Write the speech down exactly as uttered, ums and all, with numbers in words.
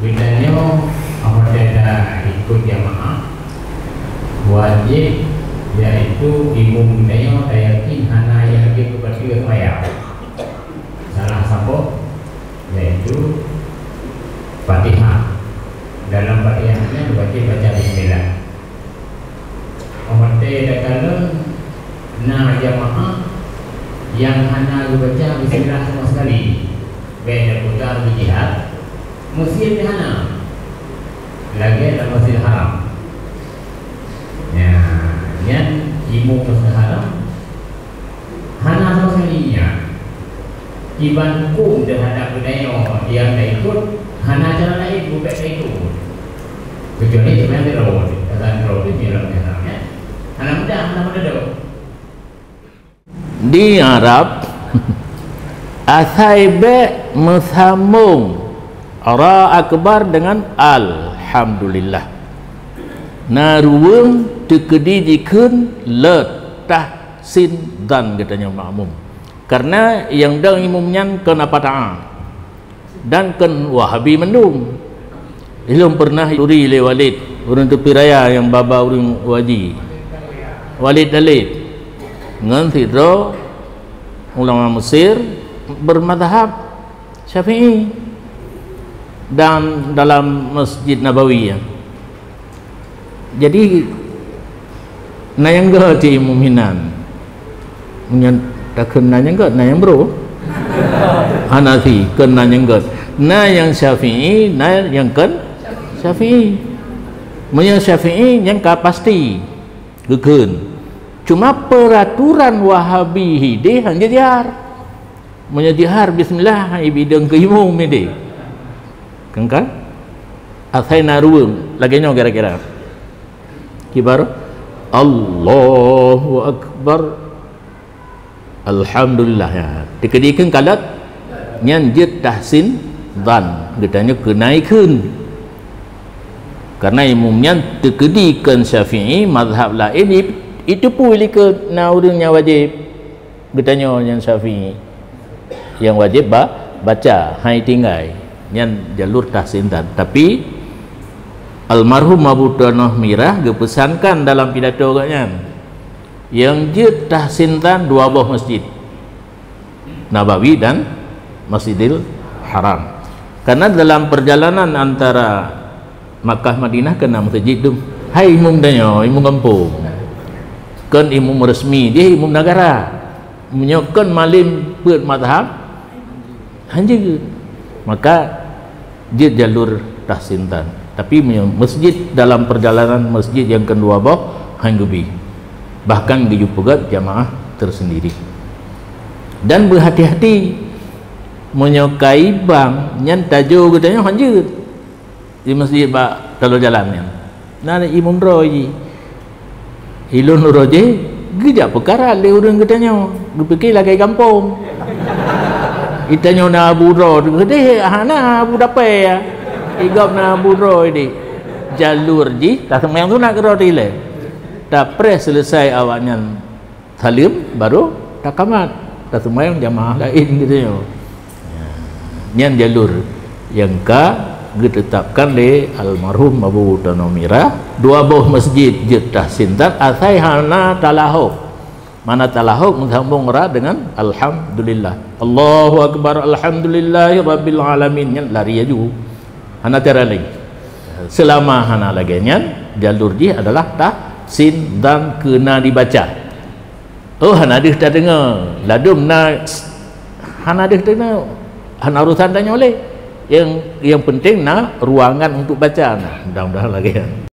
Geutanyoe, apabila ikot jamaah, wajéb, yaitu imum geutanyoe tayakin hana nyang jeuet keu bacut seumayang. Salah saboh, yaitu Fatihah. Dalam Fatihah nyan wajéb baca bismillah. Watèe takalon na jamaah nyang hana geubaca bismillah sama sekali, bèk taputa geujihar, meuseujid pih hana, lagèe lam Masjidil Haram. Nyan, nyan imum Masjidil Haram hana sama sekali nyan. Kiban huköm teuhadap geutanyoe nyang taikot, hana cara laén bubèk taikot. Keucuali seumayang sidroe, azan droe teuh nyan lam ihram, ya. Hana mudah, hana mudah tu. Di Arab, asai bèk meusambông Allahu Akbar dengan Alhamdulillah. Na ruweueng teukeudi jikheun leuet tah sin dan geutanyoe makmum. Karena nyang dong imum nyan kon apa taat dan kon Wahabi mandum. Ilôn peureunah turi lé Walid, ureueng Teupin Raya nyang ba-ba ureueng Waji. Walid Dalib ngon sidroe ulama Mesir bermazhab Syafi'i dan dalam Masjid Nabawi, ya. Jadi, na nyang göt cit imum hinan. Meunyoe takheun na nyang göt, na nyang brôk. Hanafi, kon na nyang göt. Na nyang Syafi'i, na nyang kon Syafi'i. Meunyoe Syafi'i, nyang ka pasti geukheun. Cuma peuraturan Wahabi hideh hana jihar. Meunyoe jihar bismillah, hai bideueng keu imum ideh. Kan, kan? Asai na ruweueng, lagèe nyoe kira-kira. Kibar, Allahu Akbar. Alhamdulillah, ya. Teukeudi kheun kalot, nyan jeuet tahsin dhan. Geutanyoe keunai kheun. Karena imum nyan teukeudi kheun Syafi'i, mazhab laén i-, iteupeue likot na ureueng nyang wajéb. Geutanyoe nyang Syafi'i, nyang wajéb ba-, baca, hai tinggai. Nyan jalur tahsin dhan. Tapi, almarhum Abu Tanoh Mirah geupeusankan dalam pidato gobnyan, nyang jeuet tahsin dhan dua boh masjid, Nabawi dan Masjidil Haram. Karena dalam perjalanan antara Makkah Madinah keu na meuseujid tu. Hai imum tanyoe, imum gampông. Kon imum resmi, jih imum negara. Meunyoe kon malém peuet mazhab, hanjeuet. Maka jeuet jalur tahsin dhan. Tapi meunyoe masjid dalam perjalanan masjid nyang keudua boh, han geubi. Bahkan geuyue peugöt jamaah tersendiri. Dan beuhati-hati, meunyoe ka ibang nyan tajô geutanyoe hanjeuet. Di masjid bak taloe jalan nyan. Na imum droe jih. Ilôn uroe jih geujak peukarat lé ureueng geutanyoe, geupike lagèe gampông. Geutanyoe na abu droe, geudeh hana abu dapée ya. Igop na abu droe di jalur jih, taseumayang sunat keudroe dilèe. Tapreh seuleusai awaknyan saleuem, baru takamat, taseumayang jamaah laén geutanyoe. Nyan jalur nyang ka geuteutapkan lé almarhum Abu Tanoh Mirah, dua boh masjid jeuet tahsin dhan asai hana talahok. Mana talahok meusambông ra deungon alhamdulillah. Allahu Akbar, alhamdulillahi rabbil alamin. Nyan lari laju. Hana cara laén. Seulama hana lagèe nyan, jalur jih adalah tahsin dhan keuna dibaca. Oh, hana deuh tadeungoe. Ladôm na hana deuh tadeungoe, hana urusan tanyoe lé. Yang, yang penting na ruangan untuk baca. Nah, mudah-mudahan lagèe nyan.